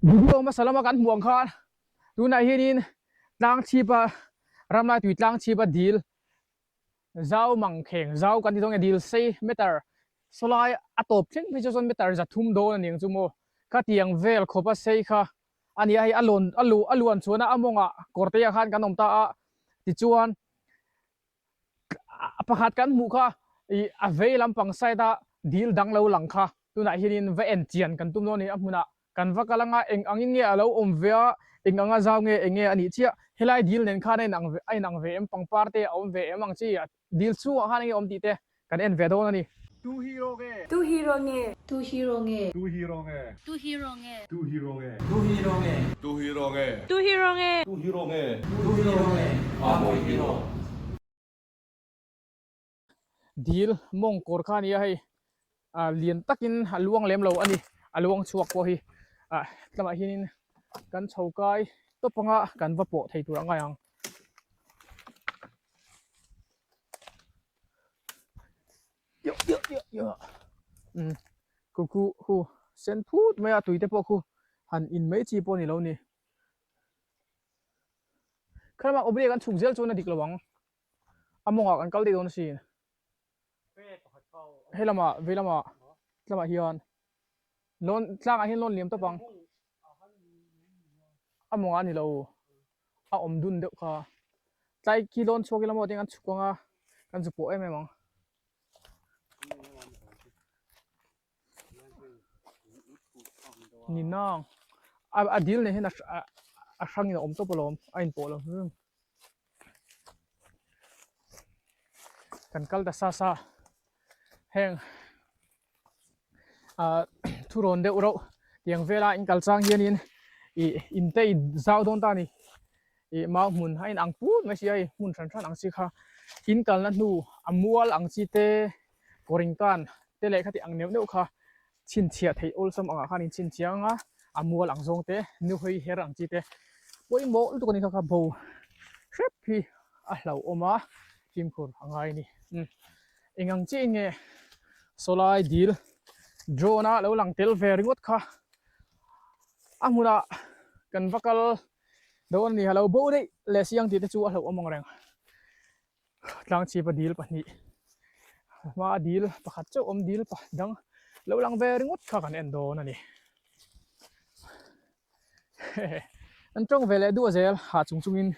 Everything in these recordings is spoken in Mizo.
Video hmasa lama kan hmuh ang khan tunah hianin tlang chhipa ramlai tui tlang chhipa dil zau mang kheng zau kan ti dawn nge dil sei meter sawlai a tawp thleng phei chu chuan meter za thum dawn a ni ang chu maw khatiang vel khawpa sei kha a ni a hei a lawn a lu a luan chuan a a mawngah kawr te ah khan kan awm ta a tichuan pakhat kan hmuh kha ih a vei lampang side a dil dang lo lang kha tunah hianin va en chian kan tum dawn a ni a hmunah kan va kal anga eng angin nge a lo awm ve a eng anga zau nge eng nge a nih chiah helai dil nen khan a inang a inang ve em pangpar te a awm ve em ang chi dil chhungah khan enge awm tih te kan en ve dawn a ni. Tu hero nge? Tu hero nge? Tu hero nge? Tu hero nge? Tu hero nge? Tu hero nge? Tu hero nge? Tu hero nge? Tu hero nge? Tu hero nge? Tu hero nge? Mawi hero. Dil mawng kawr kha a ni a hei ah lian takin a luang lem lo a ni a luang chhuak pawh hi ah tlangah hianin kan chho kai tawp anga kan va pawh thei tur a ngai ang. Khu khu khu sen phut mai a tui te pawh khu han in mai chi pawh a ni lo ni khalamah awmzia kan chhuk zel chuan a dik lo ang a mawngah kan kal daih dawn asin he lamah vei lamah tlamah hian lawn tlangah hian lawn liam tawp ang a mawngah a ni lo. a awm dun deuh kha tlai khi lawn chhuak ila maw tiin an chhuk ang a kan zu pawh em em ang. Ni nang a a dil nen hian a a hrangin a awm tawp alawm a inpawh lo hrim kan kal ta sa sa heng ah thurawn deuh reuh tiang vela in kal chang hianin ih in te in zau dawn ta a ni ih mau hmun a in ang put mai si a hei hmun hran hran ang chi kha in kalna hnu a mual ang chi te kawr in kan te leh khati ang neuh neuh kha chhinchhiah theih awlsam angah khan in chhinchhiah ang a a mual ang zawng te nu hawi her ang chi te pawimawh lutuk a ni kha kha bo hrep hi a hlauhawm a fimkhur a ngai a ni umm. Eng ang chiah in nge sawlai dil drone a lo lang tel ve ringawt kha a hmunah kan va kal dawn a ni a lo bo daih leh siang tih te chu a hlauhawm ang reng tlang chhipa dil pahnih hmaa dil pakhat chauh awm dil dang lo lang ve ringawt kha kan en dawn a ni an tawng ve leh duah zel hah chung chungin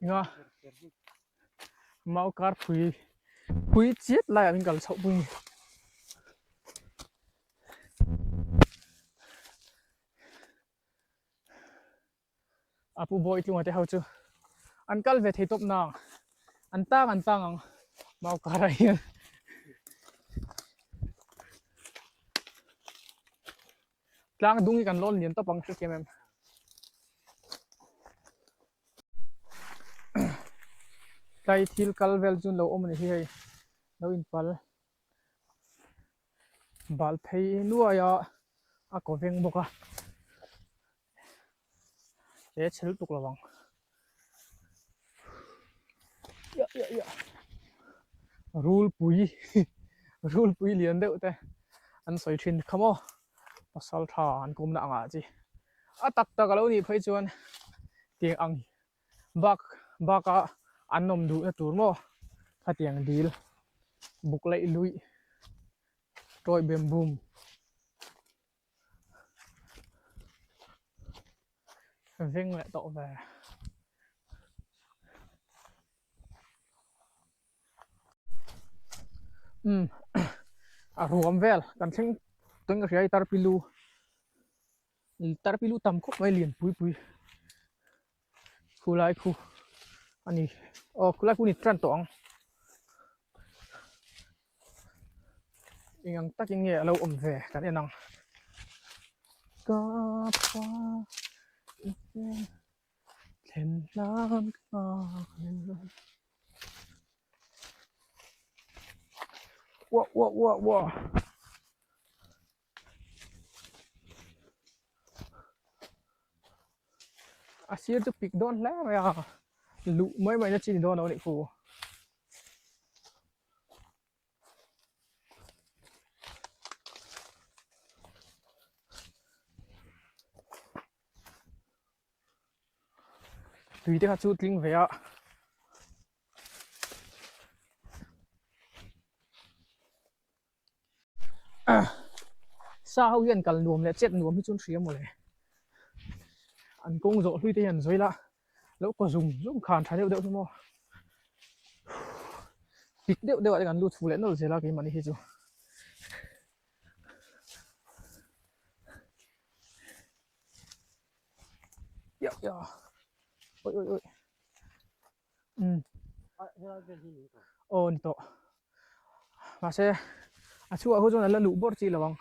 Enga mau kar phui phui chiat laiah min kal chhoh pui ni. A pu bawi tlunga te ho chu an kal ve thei tawp nang an tang an tang ang mau karah hian. Tlang dung hi kan lawn lian tawp ang hrethiam em. Tlai thil kal vel chu lo awm a ni hi hei lo inpal bal phei nuai a a kaw veng bawk a he chhe lutuk lo ang ia ia ia rulpui rulpui lian deuh te an sawi thin kha maw pasal tha an kawmna angah chi a tak tak a lo nih phei chuan tiang ang bak baka an awm duhna tur maw khatiang dil buk laih luih tawi bem bum. Veng leh tawh ve. Umm a ruam vel kan thleng tawng ka hria a tarpilu tarpilu tam khawp mai lian pui pui khulai khu a ni aw khulai khu ni tan tawh ang. Eng ang takin nge a lo awm ve kan en ang ka pa thlen hlan ka uah uah uah uah. A sir chu pik dawn hle mai a luh mai mai na chi ni dawn lo a nih khu. Tui te kha chu tling ve a. Sa ho hian kal nuam leh chet nuam hi chu an hria mawle. An kawng zawh hlui te hian an sawi la, lo kaw zung zung khan tha deuh deuh hi maw. Pik deuh deuh ah te kan lut fu leh nawlh zel a keimahni hi chu. Yah yah oi oi oi umm aw ni tawh mahse a chhuah ho chuan a la luh bawrh chi lo ang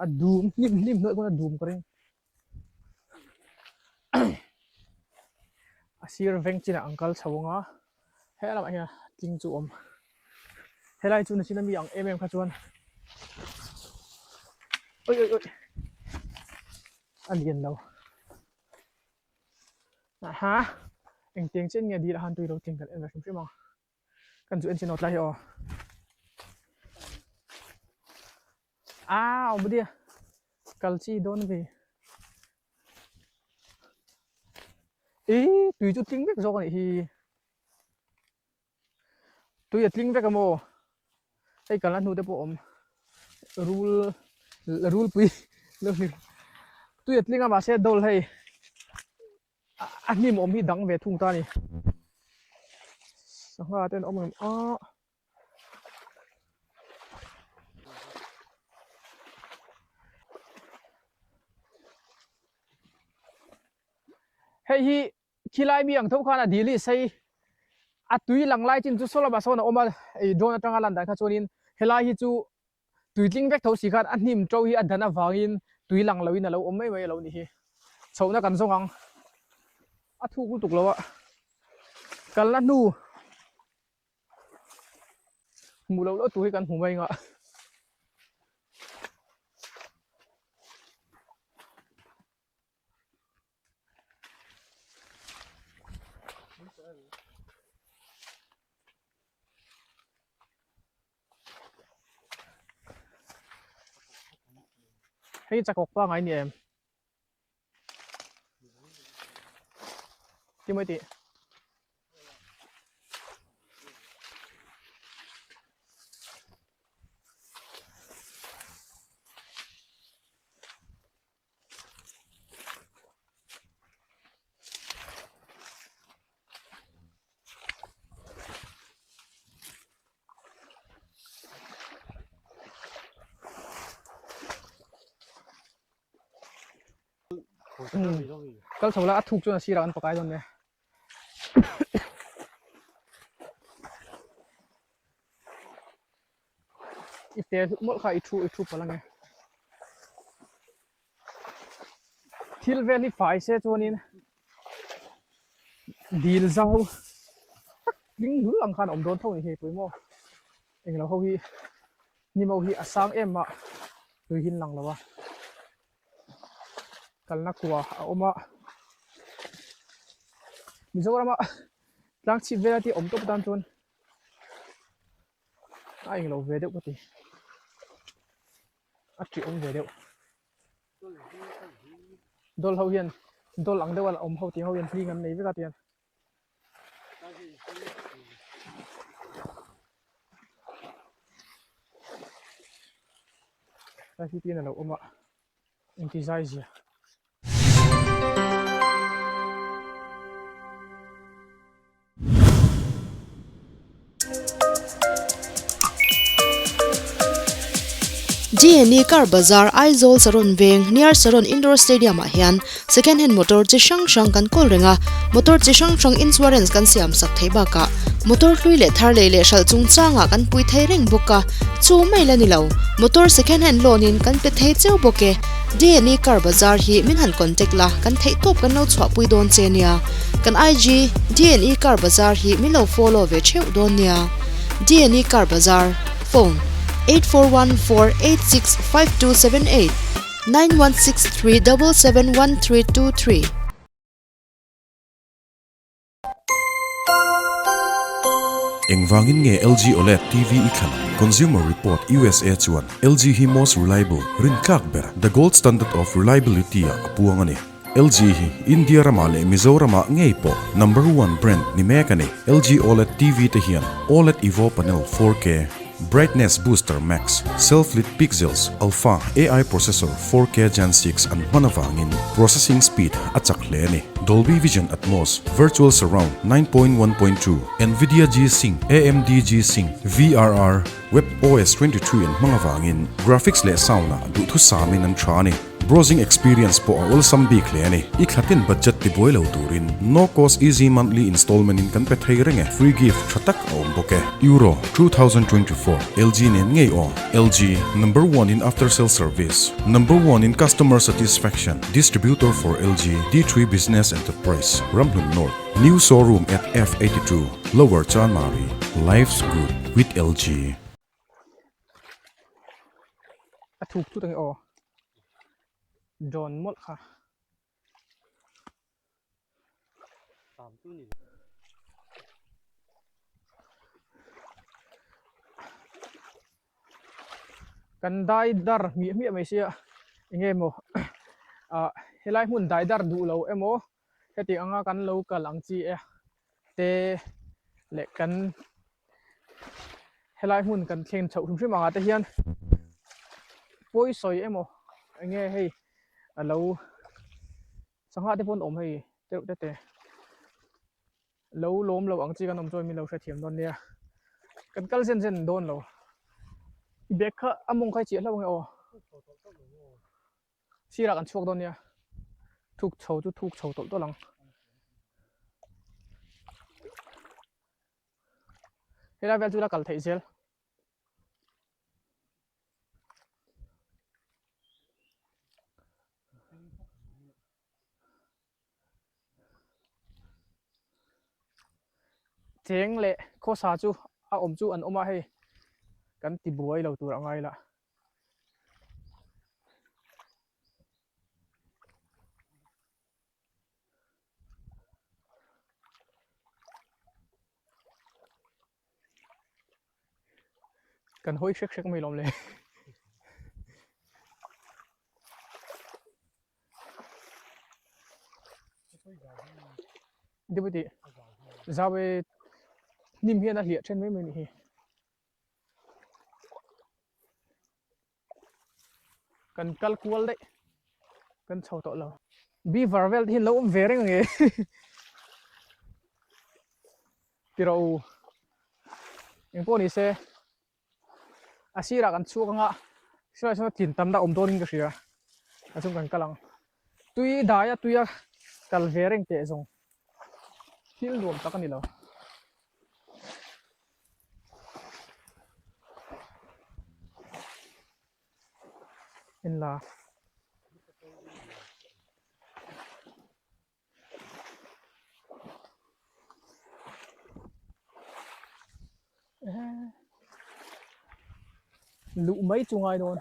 a dum hnim hnim hnuai khawn a dum ka ring a sir veng chinah an kal chho ang a he lamah hian tling chu a awm helai chu nachin ami ang em em kha chuan oi oi oi a lian lo aha engtiang chen nge dil a han tui lo tling kan en ve hrim hrim ang kan chu en chin aw tlai hi aw a awm dia kal chi dawn ve ih tui chu tling vek zawk a nih hi tui a tling vek a maw hei kalna hnu te pawh a awm rul rulpui lo ni tui a tling a mahse dawl hei a hnim awm hi dang ve thung ta a ni sangha te an awm ang a. Hei hi khilai mi ang tho khan a dil hi sei a tui lang lai chin chu saw lamah sawn a awm a ei drone atanga lan dan kha chuanin helai hi chu tui tling vek tho si khan a hnim to hi a dan avangin tui lang loin a lo awm mai mai a lo ni hi chhohna kan zawng ang a thuk lutuk lo a kalna hnu Hmuh loh loh tur hi kan hmu mai ngah. Hei chakawk pangai ni em? Ti mai tih. Kal chho la a thuk chuan a sirah kan pakai dawn nia. I te mawlh kha i thu i thu palh ange. Thil vel hi fai se chuanin dil zau tak tling lul ang khan a awm dawn tho ni hei pawimawh englo ho hi Ni mo hi a sang em a, tui hi an lang lo a, kalna kua a awm a, Mizorama tlang chhip vel a tih awm tawp tan chuan a englo ve deuh ka ti, a ṭih awm ve deuh. Dawl ho hian dawl ang deuh a la awm ho tih ho hian hling an nei vek a tiang. Lai hi tin a lo awm a engti zai zia. Dne Car Bazar Aizawl Saron Veng near Saron Indoor Stadium ah hian Second hand motor chi hrang hrang kan kawl reng a, motor chi hrang hrang insurance kan siam sak theih bakah motor hlui leh thar lei leh hralh chungchangah kan pui thei reng bawk a, chu mai la ni lo, motor second hand loan in kan pe thei cheu bawk e. Dne Car Bazar hi min han contact la, kan theih tawp kan lo chhuahpui dawn che nia. Kan IG Dne Car Bazar hi min lo follow ve theuh dawn nia. Dne Car Bazar, Phone, 8414865278. 9163 771323. Engvangin nge LG OLED TV i thlan ang? Consumer Report usa chuan LG hi most reliable, rintlak ber, the gold standard of reliability ah a puang a ni. LG hi India ramah leh Mizoramah ngei pawh number one brand ni mek a ni. LG OLED TV te hian OLED Evo Panel 4K, Brightness Booster Max, Self-Lit Pixels, Alpha AI Processor 4K Gen 6 an hman avangin processing speed a chak hle a ni. Dolby Vision Atmos, Virtual Surround 9.1.2, Nvidia G-Sync, AMD G-Sync, VRR, WebOS 23 an hmang avangin graphics leh sound-ah duhthusamin an tha a ni. Browsing experience pawh a awlsam bik hle a ni. I thlatin budget tibuai lo turin no cost easy monthly installment in kan pe thei reng e. Free gift tha tak a awm bawk e. Euro 2024 LG nen ngei aw. LG, number one in after sale service, number one in customer satisfaction, distributor for LG, D3 Business Enterprise, Ramhlun North, new showroom at F82, Lower Chanmari, life's good with LG. A thuk thut ang e aw dawn mawlh kha. Kan dai dar hmiah hmiah mai sia enge maw ah helai hmun dai dar duh lo emaw heti anga kan lo kal ang chi e te leh kan helai hmun kan thlen chhoh hrim hrim angah te hian pawi sawi emaw eng nge hei a lo sangha te pawh an awm hei tereuh te te lo lawm lo ang chi kan awm chuan min lo hrethiam dawn nia kan kal zen zen dawn lo i bag kha a mawng kha i chiah hlauh ang e aw. Sirah kan chhuak dawn nia, thuk chho chu thuk chho tawlh tawlh ang. Helai vel chu la kal theih zel. Cheng leh khawsa chu a awm chu an awm a hei kan ti buai lo tur a ngai la. Kan hawi hrek hrek mai lawm le. Deputy Zawe hnim hian a hliah then mai mai ni hi. Kan kal kual daih kan chho tawh lo beaver vel te hi an lo awm ve reng ange tiraw u engpawh ni se a sirah kan chhuak anga sirah chuan tlin tam na awm dawn in ka hria a chung kan kal ang tui dai a tui a kal ve reng teh zawng thil nuam tak a ni lo. En la. Luh mai chu ngai dawn.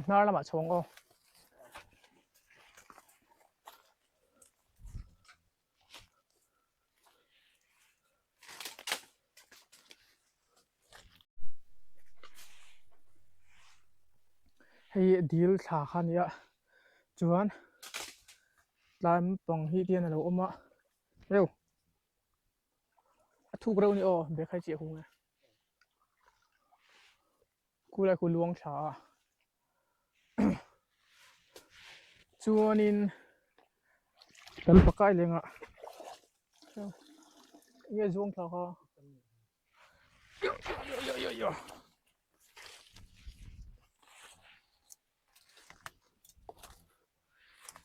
Hnar lamah chho ang aw. Hei dil thla kha a ni a chuan tlai pang hi te hian a lo awm a reuh. A thuk reuh a ni aw bag hai chiah hung e khulai khu luang thla a chuanin kan pakai leng ah enge zuang thla kha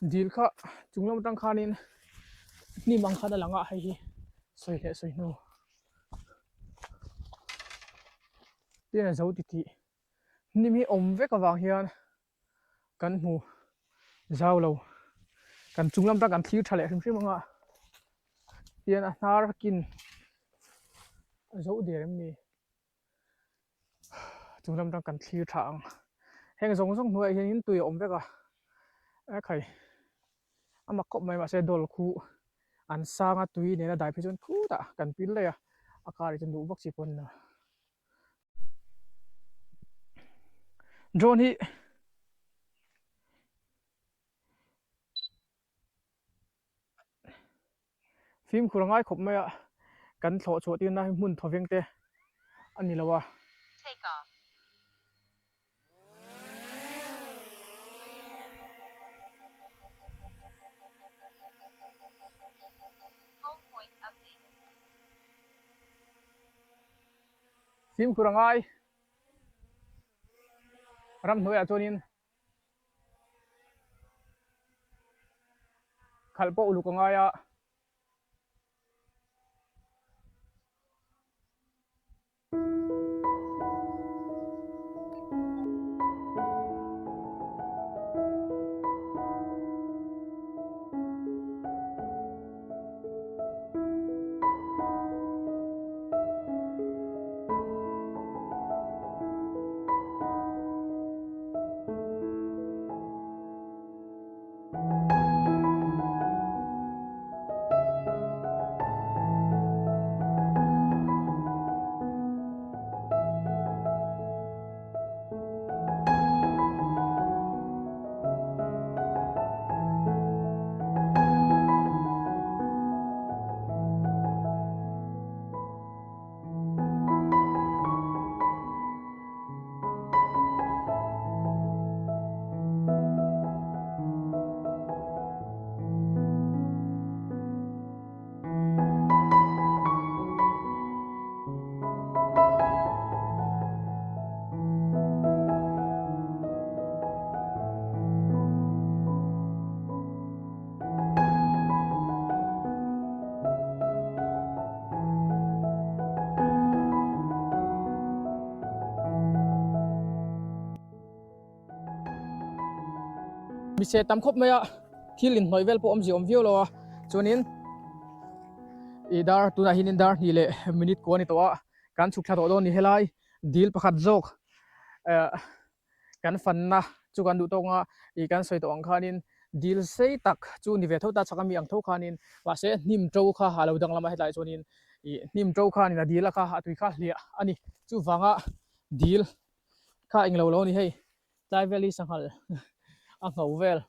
Dil kha chung lam atang khanin hnim ang khan a lang a hei hi. Sawi leh sawi hnu. Tin a zo ti tih hnim hi awm vek avang hian kan hmu zau lo. Kan chung lam tan kan thlir tha leh hrim hrim ang a, tian a hnar kin a zo der em ni? Chung lam tan kan thlir tha ang. Heng zawng zawng hnuaiah hianin tui a awm vek a, e khai a mak khawp mai mahse dawl khu an sang a tui nena dai phei chuan khutah kan pil daih a, a kar hi chu duh vak chi pawh a ni lo. Drone hi fimkhur a ngai khawp mai a, kan thlawh chhuah tirna hi hmun thawveng te a ni lo a. Fimkhur a ngai ramhnuaiah chuanin khalh pawh uluk a ngai a. Mise tam khawp mai a thil inhnawih vel pawh awmzia awm viau lo a chuanin ih dar tunah hianin dar hnih leh minute kua a ni tawh a kan chhuk thla tawh dawn a ni helai dil pakhat zawk eh kan fanna chu kan duh tawk anga ih kan sawi tawh ang khanin dil sei tak chu ni ve tho ta chak ami ang tho khanin mahse hnim to kha a lo danglam a hetlai chuanin ih hnim to khanin a dil a kha a tui kha hliah a ni chuvanga dil kha englo lo a ni hei tlai vel hi sanghal a ngho vel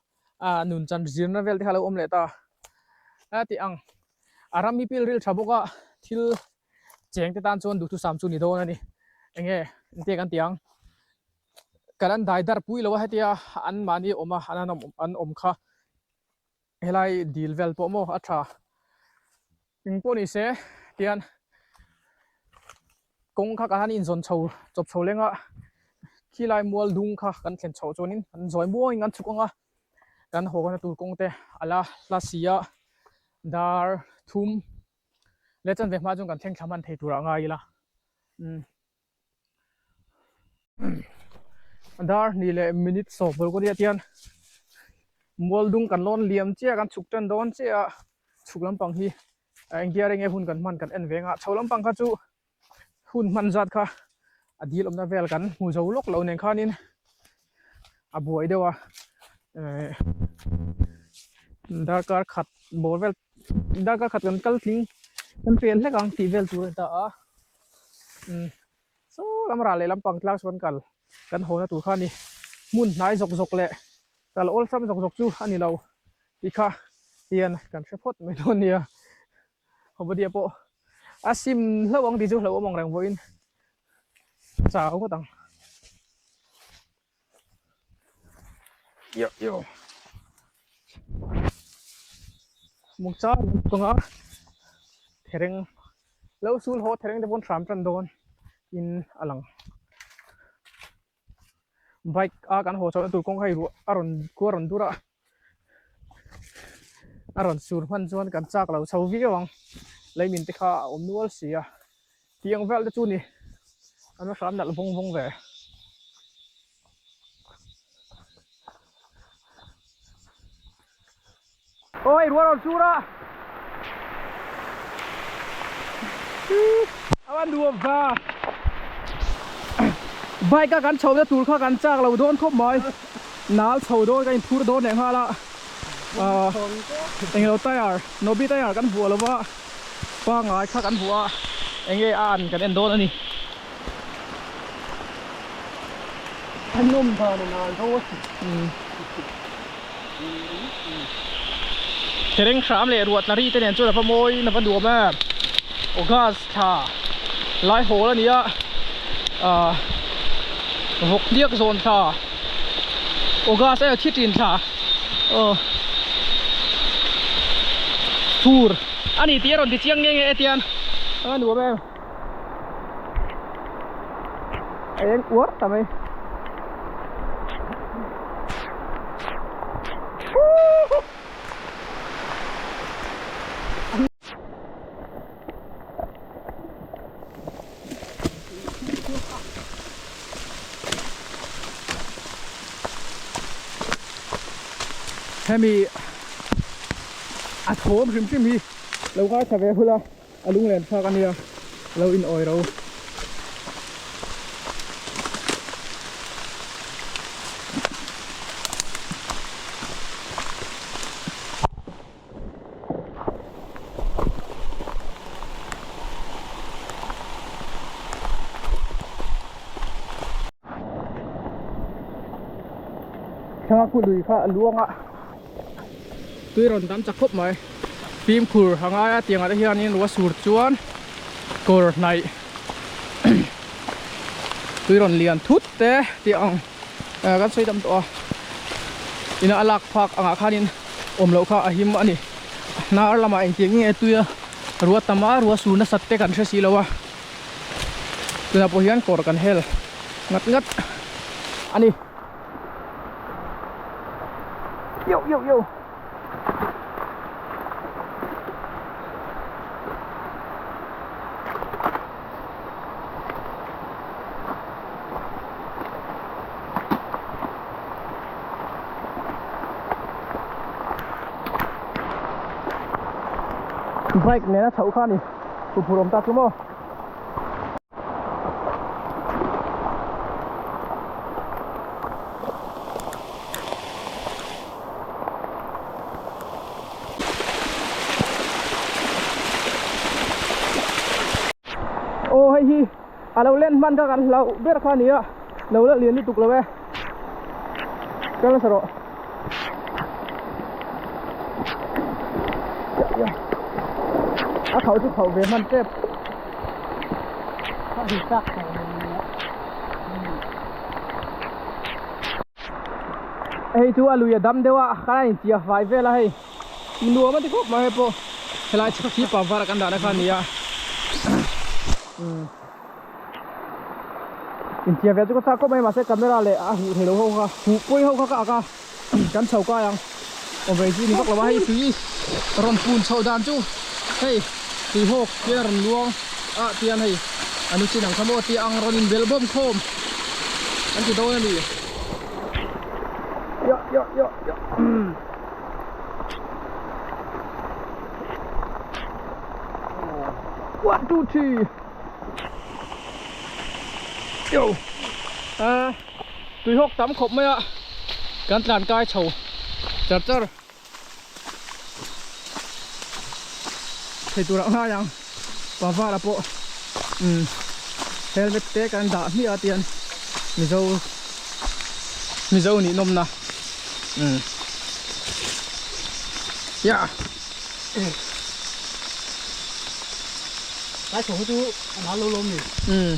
a nun chan zirna vel te kha a lo awm leh ta a tih ang a ram hi pil ril tha bawk a thil cheng te tan chuan duhthusam chu ni dawn a ni enge engtia kan tih ang kan an dai dar pui lo a hetia an mahni awm a an an awm kha helai dil vel pawh maw a tha eng pawh ni se tian kawng kha kan han inzawn chho chawp chho leng a khilai mual dung kha kan thlen chhoh chuanin an zawi muangin an chhuk ang a kan haw na tur kawng te a la hla si a dar thum leh chanve hma chuan kan thleng thla hman thei turah a ngai ila umm dar hnih leh minute sawm bawlh kawt hian mual dung kan lawn liam chiah kan chhuk tan dawn chiah a chhuk lampang hi engtia reng nge hun kan hman kan en ve ang a chho lampang kha chu hun hman zat kha a dil awmna vel kan hmu zo lawk lo nen khanin a buai deuh a ehh darkar khat bawr vel darkar khat kan kal tling kan pel hlek ang tih vel tur a ni ta a umm saw lam rah leh lampang tlang sawn kal kan haw na tur kha a ni hmun hnai zawk zawk leh kal awlsam zawk zawk chu a ni lo tih kha hian kan hre phawt mai dawn nia Hawbadia pawh a sim hlauh ang tih chu hlauhawm ang reng vawiin chau ngawt ang. Yo yo. Mukcha kawnga thereng lo sul haw thereng te pawn hram tan dawn in a lang. Bike a kan haw chhohna tur kawng kha i ruah a rawn kua rawn dur a a rawn sur hman chuan kan chak lo chho viau ang. Leimin te kha a awm nual si a, tiang vel te chu ni an va hram nalh vawng vawng ve. Aw hei rual rawn sur a, a va nuam va, bike a kan chho na tur kha kan chak lo dawn khawp mai, nal chho dawn kan inphur dawn leh nghal a, ahh englo tyre nobi tyre kan vuah lo va pangai kha kan vuah a enge a an kan en dawn a ni. A nawm dan a nan ho a Thereng hram leh ruah tla ri te nen chuan a va mawi in a va nuam em August thla lai hawl a ni a ahh vawk hniak zawn thla August erawh thi tin thla aw fur a ni tih a rawn ti chiang nge nge e tian a va nuam em. A eng uar ta mai. Hemi a thawm hrim hrim hi lo ngaithla ve hul a. A lunglen thlak a nia, lo in awi ro. Thla khu lui kha a luang a, tui rawn dam chak khawp mai. Fimkhur a ngai a tiangah te hianin rua sur chuan kawr hnaih tui rawn lian thut te tih ang kan sawi dam tawh a ina a lak phak angah khanin awm loh kha a him a ni hnar lamah engtiang nge tuia rua tam a rua sur nasat te kan hre si lo a tunah pawh hian kawr kan hel ngat ngat a ni yo yo yo. Bike nena chhoh kha a ni huphurh awm tak chu maw. Aw hei hi a lo len hman kha kan hlauh ber kha a ni a lo la lian lutuk lo e kal nasa rawh a khauh chu khauh ve hman tep. Hei chu a lui a dam deuh a kan a inchia fai vel a hei nuam a ti khawp mai hei pawh helai chhak hi pavar a kan dahna kha a ni a inchia ve chu ka chak khawp mai mahse camera leh a huh theilo ho kha huh pawi ho kha ka ak a kan chho kai ang awm ve chi ni vak lo a hei tui rawn pun chhoh dan chu hei tui hawk te a rawn luang a tian hei a nu chin ang kha maw tia ang rawn inbel bawm khawm an ti dawn a ni. Yo yo yo yo. One two three. Yo. À, tui hawk tam khawp mai a. Kan tlan kai chho char char. Thei tur ah ngai ang pavar a pawh umm helmet te kan dah hmiah a tian mizo mizo nih nawmna umm ya Lai chho hi chu an hal lo lawm ni. Umm.